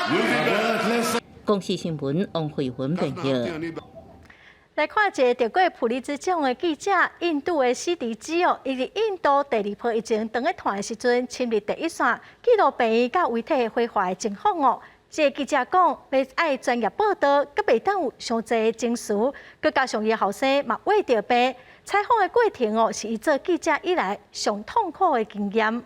Speaker 19: We'll be back.
Speaker 2: 公視新聞王慧文編譯。
Speaker 1: 來看一个得過普利茲獎的記者，印度的史迪基哦，伊佇印度第二波疫情當咧湠的時陣，深入第一線記錄病院佮遺體火化的情況哦。這个記者講，欲愛專業報道，閣袂當有傷濟情緒，閣加上伊後生嘛患著病，採訪的過程哦，是伊做記者以來上痛苦的經驗。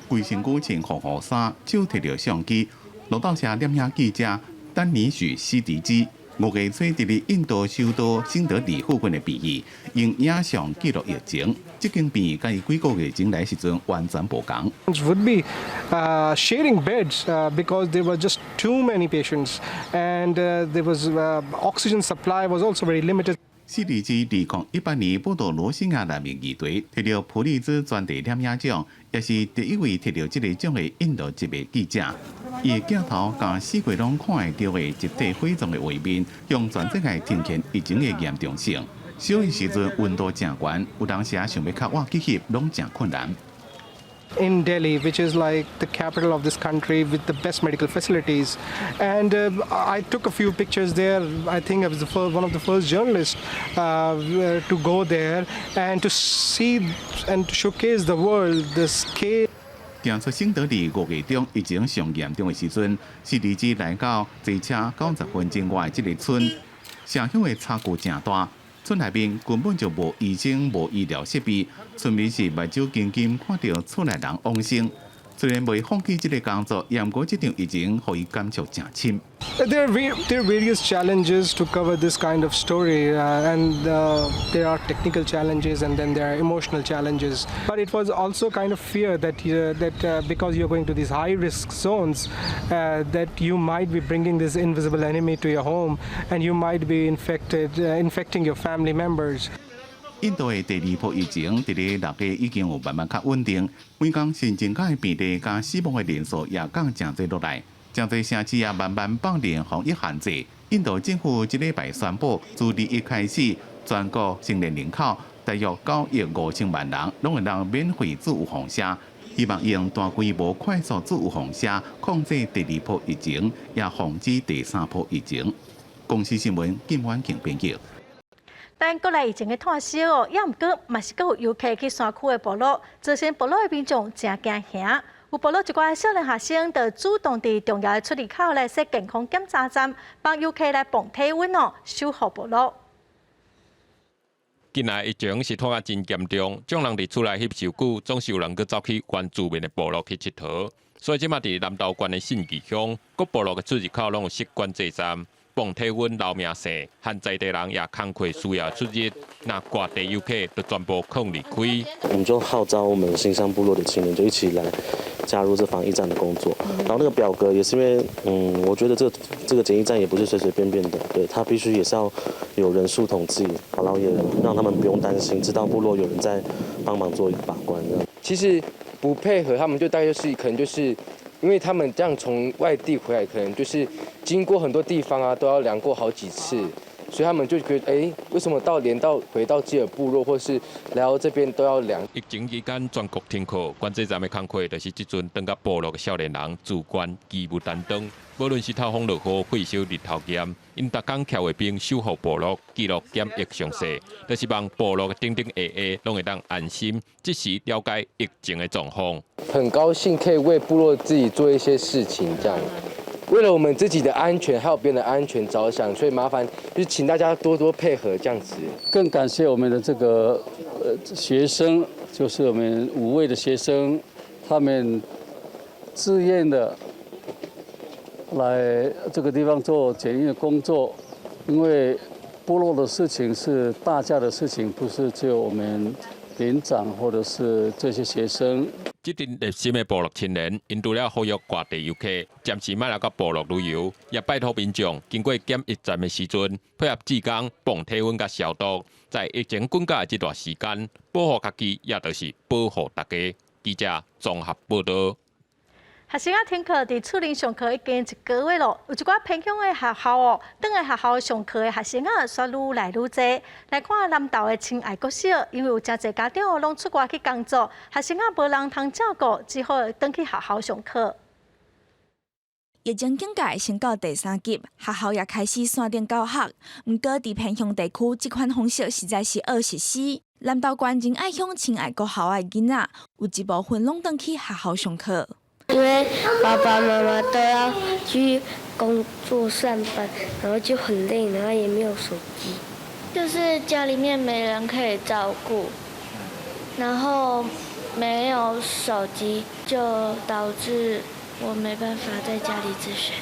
Speaker 3: 規身軀穿防護衫，手提著相機，路透社攝影記者丹尼許斯迪基。5月初佇咧印度首都新德里附近的病院，用影像記錄疫情。這間病院佮伊幾個月前來時陣完全無仝。
Speaker 20: Would be sharing beds because there were just too many patients, and there was oxygen supply was also very limited.
Speaker 3: 斯迪基2018年報導羅興亞難民議題，摕著普利茲專題攝影獎，也是第一位摕著這個獎的印度籍的記者。伊的鏡頭共四界攏看會著的集體火葬的畫面，向全世界呈現疫情的嚴重性。燒的時陣溫度誠懸，有當時想欲較倚去翕攏誠困難。
Speaker 20: In Delhi, which is like the capital of this country with the best medical facilities. And I took a few pictures there. I think I was the first, one of the first journalists to go there and to see and to showcase the world the scale.
Speaker 3: 行出新德里5月中疫情上嚴重的時陣，斯迪基來到坐車90分鐘外這个村，城鄉的差距誠大。村內面根本就無醫生、無醫療設備，村民是目睭金金看著厝內人往生。雖然未放棄這个工作，毋過這場疫情予伊感觸誠深。
Speaker 20: There are various challenges to cover this kind of story, and there are technical challenges, and then there are emotional challenges. But it was also kind of fear that because you're going to these high risk zones, that you might be bringing this invisible enemy to your home, and you might be infecting your family members.
Speaker 3: 印度的第二波疫情，佇咧6月已經有慢慢較穩定，每工新增加的病例佮死亡的人數也降誠濟落來，誠濟城市也慢慢放寬防疫限制。印度政府這禮拜宣布，自21開始，全國成年人口大約9億5千萬人，攏會當免費注預防射，希望用大規模快速注預防射控制第二波疫情，也防止第三波疫情。公視新聞金婉慶編輯。
Speaker 1: 但國內疫情的湠燒哦，猶毋過嘛是閣有遊客去山區的部落，造成部落的民眾誠驚嚇。有部落一寡少年學生就主動佇重要的出入口來設健康檢查站，幫遊客來磅體溫哦，守護部落。
Speaker 5: 近來疫情是湠甲真嚴重，眾人佇厝內翕傷久，總是有人閣走去原住民的部落去𨑨迌。所以這馬佇南投縣的信義鄉，各部落的出入口攏有設管制站。磅體溫、留名姓，和在地人也工課需要出入，若外地遊客就全部囥離開。
Speaker 6: 我們就號召我們新鄉部落的青年，就一起來加入這防疫站的工作。然後那個表格也是因為，我覺得這個檢疫站也不是隨隨便便的，對，他必須也是要有人數統計，然後也讓他們不用擔心，知道部落有人在幫忙做把關。
Speaker 17: 其實不配合他們，就大概就是可能就是。因為他們這樣從外地回來，可能就是經過很多地方啊，都要量過好幾次，所以他們就覺得，哎，為什麼到連到回到自己的部落，或是來到這邊都要量？
Speaker 5: 疫情期間全國停課，管制站的工課就是這陣轉予部落的少年人自願義務擔當。無論是透風落雨、火燒日頭炎，𪜶逐工徛衛兵守護部落，記錄檢疫詳細，就是望部落的頂頂下下攏會當安心，及時了解疫情的狀況。
Speaker 17: 很高興可以為部落自己做一些事情，這樣，為了我們自己的安全，還有別人的安全着想，所以麻煩就請大家多多配合這樣子。
Speaker 21: 更感謝我們的這個學生，就是我們5位的學生，他們自願的來這個地方做檢疫的工作，因為部落的事情是大家的事情，不是只有我們連長或者是這些學生。
Speaker 5: 這陣熱心的部落青年，𪜶除了呼籲外地遊客暫時莫來到部落旅遊，也拜託民眾經過檢疫站的時陣，配合志工磅體溫佮消毒，在疫情滾價的這段時間，保護家己，也就是保護大家。記者綜合報道。
Speaker 1: 學生仔停課佇厝裡上課已經一個月咯，有一寡偏鄉的學校哦，轉來學校上課的學生仔煞愈來愈濟。來看南投的親愛國小，因為有誠濟家長攏出外去工作，學生仔無人通照顧，只好轉去學校上課。
Speaker 22: 疫情警戒升到第三級，學校也開始線頂教學。毋過佇偏鄉地區，這款方式實在是惡實施。南投縣仁愛鄉親愛國校的囡仔，有一部分攏轉去學校上課。
Speaker 23: 因為爸爸媽媽都要去工作上班，然後就很累，然後也沒有手機，
Speaker 24: 就是家裡面沒人可以照顧，然後沒有手機，就導致我沒辦法在家裡自學。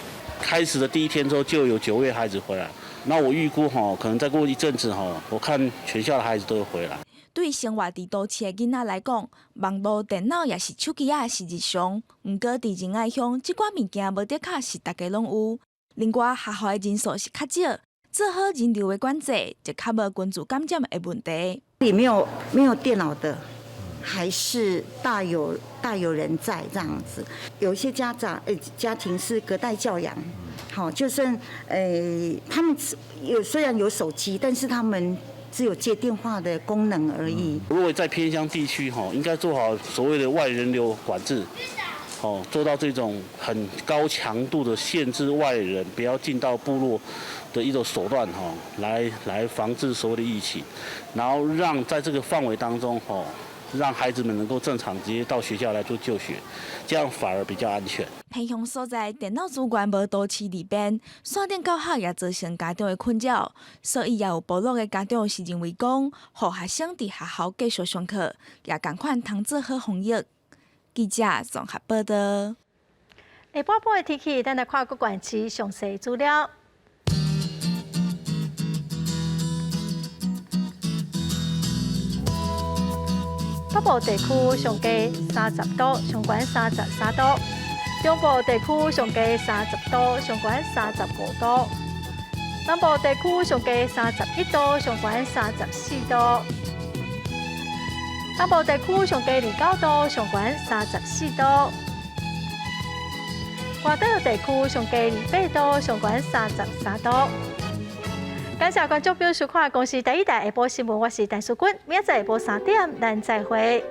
Speaker 25: 開始的第一天之後就有9位孩子回來，那我預估哈，可能再過一陣子哈，我看全校的孩子都會回來。
Speaker 22: 對生活佇都市的囡仔來講，網路、電腦抑是手機仔是日常。毋過佇仁愛鄉，這寡物件無的確是逐家攏有。另外，學校的人數是較少，做好人流的管制，就較無群聚感染的問題。
Speaker 29: 裡沒有電腦的，還是大有大有人在這樣子。有一些家長家庭是隔代教養，好，就算他們有雖然有手機，但是他們只有接電話的功能而已。
Speaker 25: 如果在偏鄉地區，哈，應該做好所謂的外人流管制，哦，做到這種很高強度的限制外人不要進到部落的一種手段，哈，來防治所謂的疫情，然後讓在這個範圍當中，哈，讓孩子們能夠正常直接到學校來做就學，這樣反而比較安全。
Speaker 22: 偏鄉所在電腦資源無都市利便，線頂教學也造成家長的困擾，所以也有部落的家長是認為講，予學生佇學校繼續上課，也仝款通做好防疫。記者綜合報道。
Speaker 1: 下半晡的天氣，咱來看各縣市詳細資料。北部地區上低30度，上懸33度；中部地區上低30度，上懸35度；南部地區上低31度，上懸34度；東部地區上低29度，上懸34度；外島地區上低28度，上懸33度。感謝觀眾朋友收看《公視第一台下晡新聞》，我是陳淑君，明仔載下晡3點，咱再會。